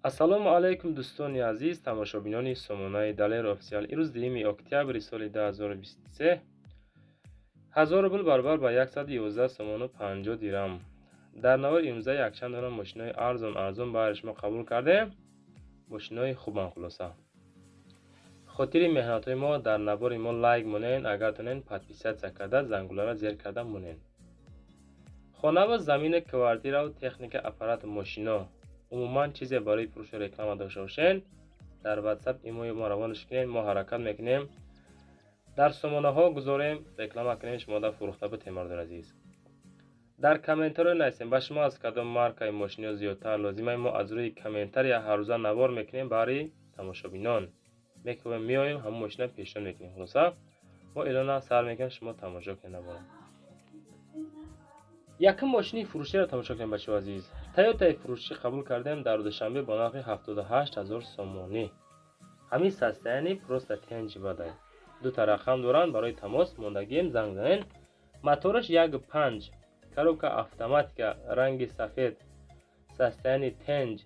Ассалому алайкум, дӯстони азиз, тамошобинони сомонаи Далер Офисиал. Имрӯз 2 октябри соли 2023, 1000 рубл баробар ба 111 сомону 50 дирам. Дар навори имрӯза якчанд дона мошинои арзон арзон баҳри шумо қабул кардем. Мошинои хубанд. Хулоса, хотири меҳнатҳои мо дар навори мо лайк монен, агар тонен, подписаться карда, зангуларо зер карда монен. Хонаву замину, квартираву техника, аппарату мошино, умуман чизе барои фурӯшу реклама дошта бошен, дар Ватсап, имои мо равонаш кунем. Мо ҳаракат мекунем, дар сомонаҳо гузорем, реклама кунем, шумо да фурӯхта битем. Мардони азиз, дар комментариё нависем, ба шумо аз кадом маркаи мошиниё зиёдтар лозима. Мо аз рӯи комментария ҳаррӯза навор мекунем, барои тамошобинон мекунем, меоем, ҳамон мошина пешниҳод мекунем. Хулоса, мо эълона сар мекунем, шумо тамошо кунед навора. Якум мошини фурӯширо тамошо кунем, бачаҳо азиз. Тойотаи фурӯшӣ қабул кардем дар Душанбе бо нархи 78 000 сомонӣ. Ҳамин состояние просто тенҷи бадай. Дута рақам доранд барои тамос, мондагием, занг занен. Мотораш 1,5, коробка автоматика, ранги сафед, состояние тенҷ.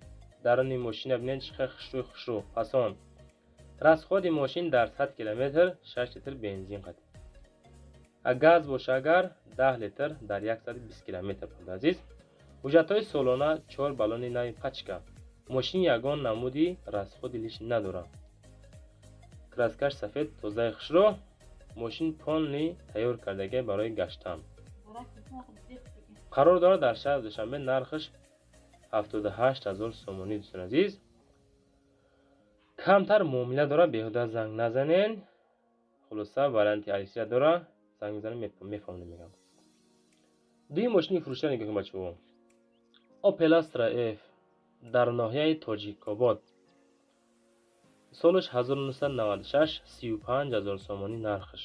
Даруни мошина бинед, чӣ хел хушрӯй, хушрӯ фасон. Расходи мошин дар 100 километр 6 литр бензин қад, газ боша агар, 10 литр дар 120 километр. Азиз, ҳуҷҷатҳои солона, чор баллони нави пачка. Мошин ягон намуди расходи лишний надорад. Краскаш сафед, тозаи хушрӯ. Мошин полный тайёр кардагӣ барои гаштан. Қарор дорад дар шаҳри Душанбе, нархаш 78 000 сомонӣ. Дӯстони азиз, камтар муомила дорад, беҳуда занг назанен. Хулоса, варианти алисия дора, занг мезанем, мефаҳмонем, мегам. Дуюм мошини фурӯширо нигоҳ кунед, бачаҳо. Opel Astra F дар ноҳияи Тоҷикобод, солаш 1996, 35 000 сомонӣ нархаш.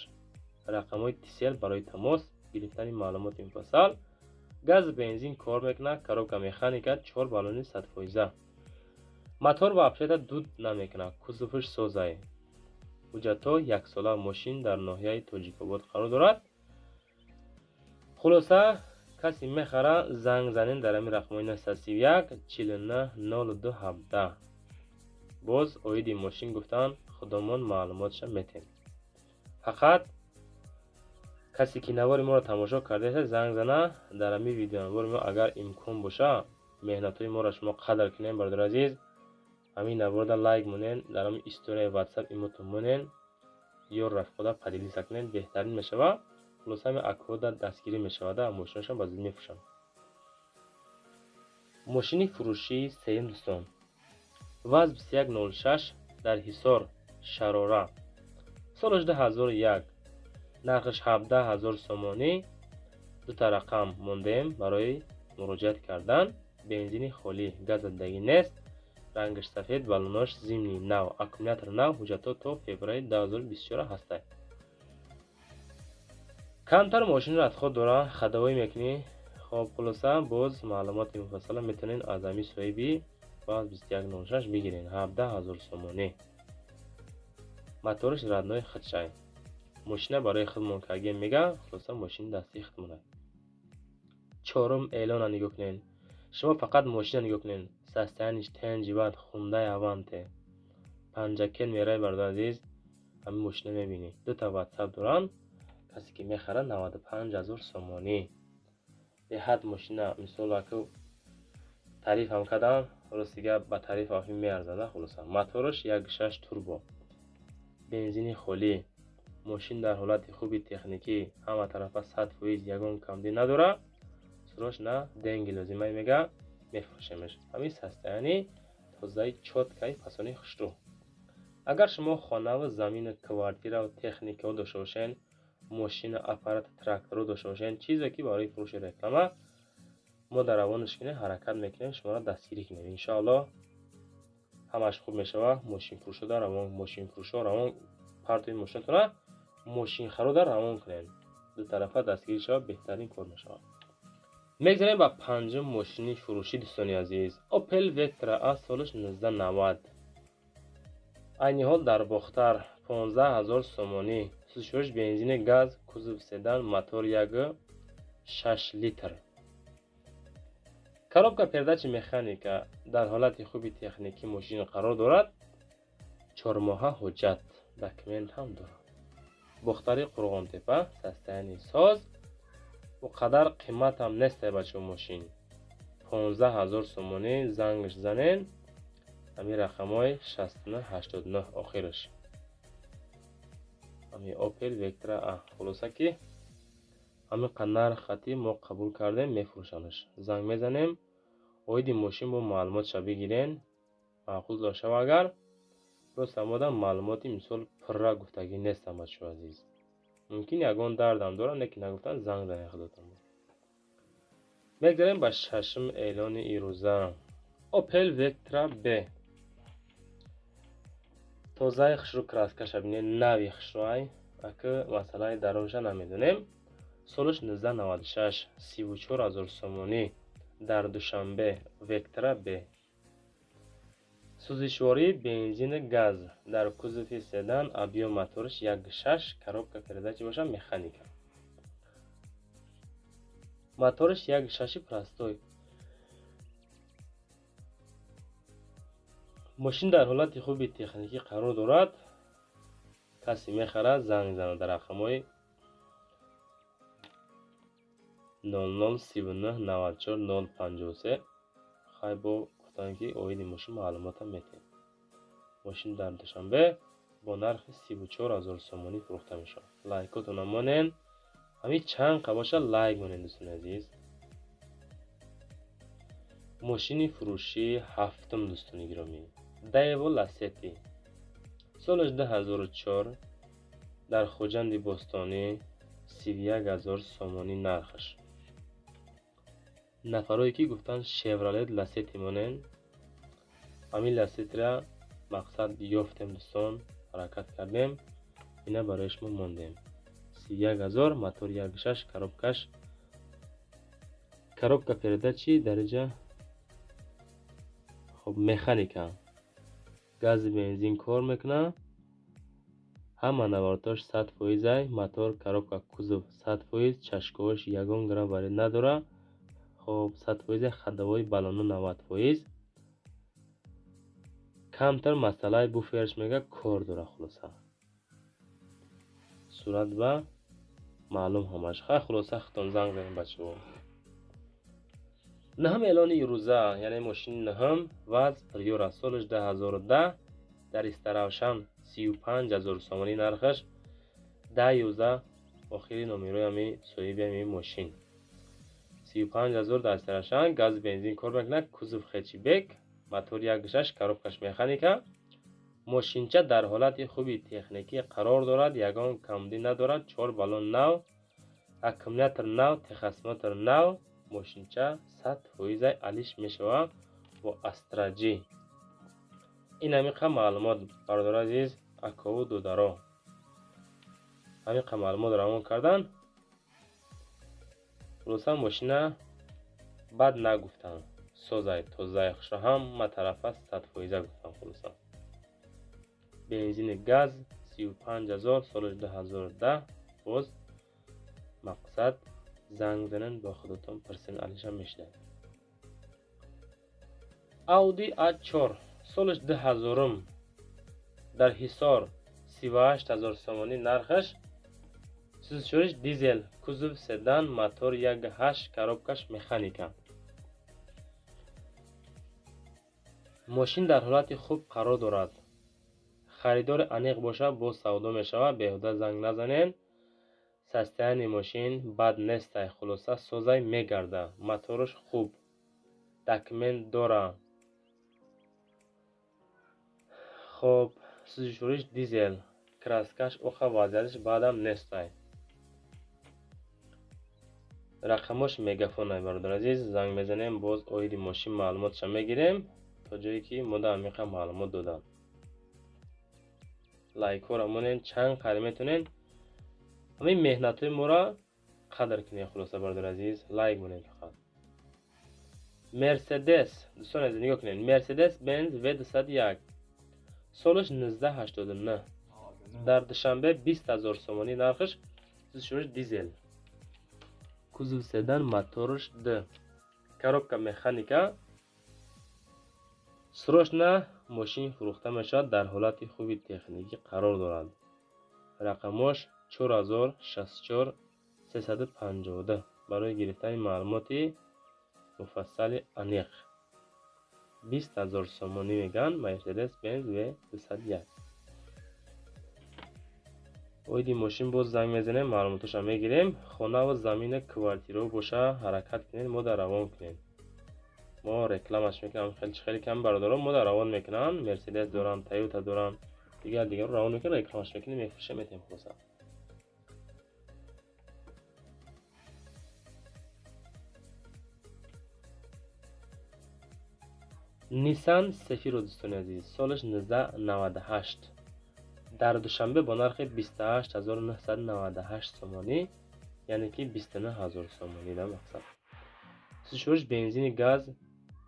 Рақамҳои Тисел барои тамос гирифтани маълумоти муфассал. Газ, бензин кор мекунад, коробка механика, чор баллони 100%. Мотор вообще-то дуд намекунад, кузоваш созай, ҳуҷҷатҳо яксола. Мошин дар ноҳияи Тоҷикобод қарор дорад. Хулоса, касе мехара, занг занен дар ҳамин рақамҳои 931 49 02 17. Боз оиди мошин гуфтан, худомон маълумотша метем. Фақат касе ки навори моро тамошо кардааст, занг зана. Дар ҳамин видеонавори мо, агар имкон боша, меҳнатҳои моро шумо қадр кунем. Бародари азиз, ҳамин наворда лайк монен, дар ҳамин историяи Ватсап имотон монен, ё рафиқода поделиться кунед, беҳтарин мешавад. Хулоса, ҳамин акода дастгирӣ мешавада, мошинашам ба зуд мефурӯшам. Мошини фурӯшии сеюм, дӯстон, ВАЗ 2106 дар Ҳисор, Шарора, солаш 2001, нархаш 17 000 сомонӣ. Дута рақам мондем барои муроҷиат кардан. Бензини холӣ, газадагӣ нест, рангаш сафед, баллонош зимний нав, аккумулятор нав, ҳуҷҷатҳо то феврали 2024 ҳастанд. Камтар мошин расход дора, ходовой мекунӣ. Хоб, хулоса, боз маълумоти муфассала метавонед аз ҳамин соҳиби ВАЗ 2106 бигиред. 17 000 сомонӣ, мотораш родной худшай. Мошина барои худмон кардем, мега. Хулоса, мошини дастии худмона. Чорум эълона нигоҳ кунед. Шумо фақат мошина нигоҳ кунед, состояниш тенҷи бад, Хундай Аванте. Панҷакен меравӣ, бародари азиз, ҳамин мошина мебинӣ. Дута Ватсап доранд. Касе ки мехарад, 95 000 сомонӣ. Беҳад мошина, мисол, аку таърифам кардам, рости гап, ба таъриф ҳам меарзада. Хулоса, мотораш 1,6 турбо, бензини холӣ. Мошин дар ҳолати хуби техникӣ, ҳама тарафа 100%, ягон камбудӣ надорад. Срочно деньги лозимай, мега, мефурӯшемаш. Ҳамин состояние тозаи, чёткай, фасони хушрӯ. Агар шумо хонаву замину, квартираву техникао дошта бошед, мошина, аппарат, тракторо дошта бошед, чизе ки барои фурӯши реклама, мо дар равонаш кунем, ҳаракат мекунем шуморо дастгирӣ кунем. Иншоаллоҳ, ҳамаш хуб мешавад. Мошинфурӯшода равон, мошинфурӯшо равон партои мошинатона, мошинхарода равон кунем, дутарафа дастгирӣ шавад, беҳтарин кор мешавад. Мегзарем ба панҷум мошини фурӯшӣ, дӯстони азиз. Опел Вектра А, солаш 1990, айни ҳол дар Бохтар, 15 000 сомонӣ. Сӯзишвориш бензини, газ, кузов седан, мотор 1,6 литр. Коробка передачи механика, дар ҳолати хуби техникӣ мошин қарор дорад. 4 моҳа ҳуҷҷат, документ ҳам дорад. Бохтари, Қурғонтепа, состояние соз, о қадар қиматам нестай, бачаҳо. Мошин 15 000 сомонӣ. Зангш занен, ҳамин рақамҳои 6989 охираш, ҳамин Опел Вектра А. Хулоса, ки ҳамин қа нарх хати мо қабул кардем, мефурӯшанаш. Занг мезанем, оиди мошин бо маълумотша бигирен, маъқул шава. Агар рост омодам, маълумоти мисол пурра гуфтагӣ нестам, бачаҳо азиз. Мумкин ягон дардам дорам, лекин нагуфтан. Занг занен худотон. Мегзарем ба шашум эълони ирӯза. Опел Вектра Б, тозаи хушрӯ, краскаша бинед, нави хушрӯай. Аки масъалаи дарунша намедонем. Солаш 1996, 34 000 сомонӣ, дар Душанбе. Вектра Б, сӯзишвории бензини газ, дар кузови седан, объём мотораш 1,6, коробка передачи боша механика, мотораш 1,6-и простой. Мошин дар ҳолати хуби техникӣ қарор дорад. Касе мехарад, занг занад дар рақамҳои 00 39 94 053. Хай, бо гуфтанд, ки оиди мошин маълумотам метиҳем. Мошин дар Душанбе бо нархи 34 000 сомонӣ фурӯхта мешавад. Лайкотона монен, ҳамин чанд қа бошад, лайк монен, дӯстони азиз. Мошини фурӯшии ҳафтум, дӯстони гиромӣ, Даево Ласети, солаш 2004, дар Хуҷанди Бостонӣ, 31 000 сомонӣ нархаш. Нафарое ки гуфтанд Шевролет Ласети монен, ҳамин Ласетира мақсад ёфтем, дӯстон, ҳаракат кардем, ина барои шумо мондем. 31 000, мотор 1,6, коробкаш, коробка передачи дариҷа хоб механика, гази бензин кор мекунад, ҳама навортош 100 фоизай, мотор, коробка, кузов 100%, чашкаҳош ягон грамм варид надорад. Хоб, 100%, ходовой баллону 90%. Камтар масъалаи буферш мега кор дорад. Хулоса, сурат ба маълум ҳамаш. Хай, хулоса, худтон занг занед, бачаҳо. Наҳум эълони ирӯза, яъне мошини наҳум, ВАЗ Приора, солаш 2010, дар Истаравшан, 35 000 сомонӣ нархаш, 10 11 охири номерои ҳами соҳиби ҳами мошин. 35 000, дар Истаравшан, газ бензин кор мекунад, кузов хэтчбек, мотор 1,6, коробкаш механика. Мошинча дар ҳолати хуби техникӣ қарор дорад, ягон камбудӣ надорад, чор баллон нав, аккумулятор нав, техосмотр нав. Мошинча 100 фоизай алиш мешавад бо Астра Ҷи. Ин ҳамиқа маълумот, бародари азиз, акову додаро, ҳамиқа маълумот равон кардан. Хулоса, мошина бад нагуфтанд, созай, тозаи, хушро, ҳама тарафа 100 фоиза гуфтам. Хулоса, бензини газ, 35 000, соли 2010. Боз мақсад, занг занед, бо худотон пурсен, алиша мешунавед. Ауди А4, солаш 2000-ум, дар Ҳисор, 38 000 сомонӣ нархаш. Сӯзишвориш дизел, кузов седан, мотор 1,8, коробкаш механика. Мошин дар ҳолати хуб қарор дорад. Харидори аниқ бошад, боз савдо мешавад, беҳуда занг назанед. Состояние мошин бад нестай, хулоса, созай, мегарда, мотораш хуб, документ дора. Хоб, сӯзишвориш дизел, краскаш оха, вазъияташ бадам нестай. Рақамош мегафонай, бародари азиз. Занг мезанем, боз оиди мошин маълумотша мегирем, то ҷое ки мо да амиқа маълумот додам. Лайкҳоро монед, чанд қари метавонед, ҳамин меҳнатҳои моро қадр кунед. Хулоса, бародари азиз, лайк монед фақат. Мерседес, дӯстони азиз, нигоҳ кунед, Мерседес Бенз В 201, солаш 1989, дар Душанбе, 20 000 сомонӣ нархаш. Сӯзишвориш дизел, кузов седан, мотораш д. Коробка механика. Срочно мошин фурӯхта мешавад, дар ҳолати хуби техникӣ қарор дорад. Рақамош 4064 352 барои гирифтани маълумоти муфассали аниқ. 20 000 сомонӣ мегӯянд Mercedes-Benz V201. Оиди мошин боз занг мезанем, маълумоташро мегирем. Хонаву замина квартирао боша, ҳаракат кунед, мо дар равон кунед. Мо рекламаш мекунам, хеле кам бародарон мо дар равон мекунанд. Мерседес доранд, Тойота доранд, дигар дигарро равон мекунанд, рекламаш мекунем, мефурӯшем, метем хулоса. Nissan Cefiro дӯстони азиз, солаш 1998 дар Душанбе бо нархи 28998 сомонӣ, яъне ки 29000 сомонӣ дар мақсад. Сушуриш бензини газ,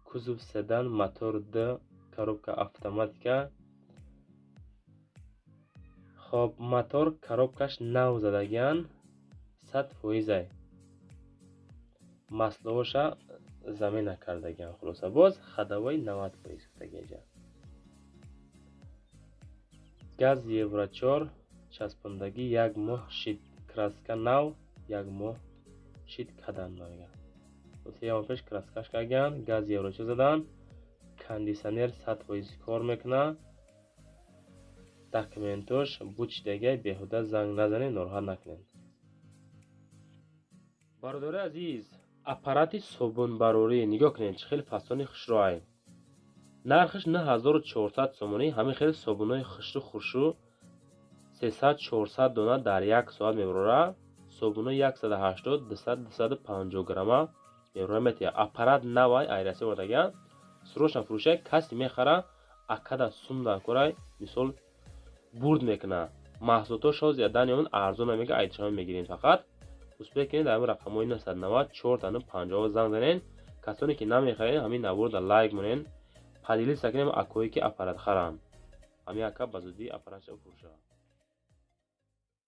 кузов седан, мотор Д, коробка автоматика. Хоб, мотор коробкаш нав задагиан, 100%. Масловаша замена кардагиан, хулоса боз ходовой 90% гуфтагиаҷа. Газ Евро 4, часпондагӣ як моҳ шид, краска нав як моҳ шид кадан мега. Се моҳ пеш краскаш кардагиан, газ Евро 4 задан, кондитсионер 100% кор мекунад. Документош буд шидагиай, беҳуда занг назанед, нороҳат накунед. Бародари азиз, аппарати собунбарорӣ нигоҳ кунед, чӣ хеле фасони хушрӯай. Нархаш 9400 сомонӣ. Ҳамин хел собунҳои хушрӯ хушрӯ 300-400 дона дар як соат мебарора. Собунҳои 180, 200, 250 грамма мебарора метиҳад. Аппарат навай айраси овардагиан, срочно фурӯшай, касе мехара, акада сум дар корай, мисол бурд мекунад. Маҳсулотҳо шоз ядан ён арзон мега, айдишама мегирем фақат. Успех кунед, дар рақамҳои 990 450 занг занед. Касоне ки намехаред, ҳамин наворда лайк монед, поделиться кунем акое ки аппарат харанд. Ҳамин ака ба зудӣ аппаратша фурӯшад.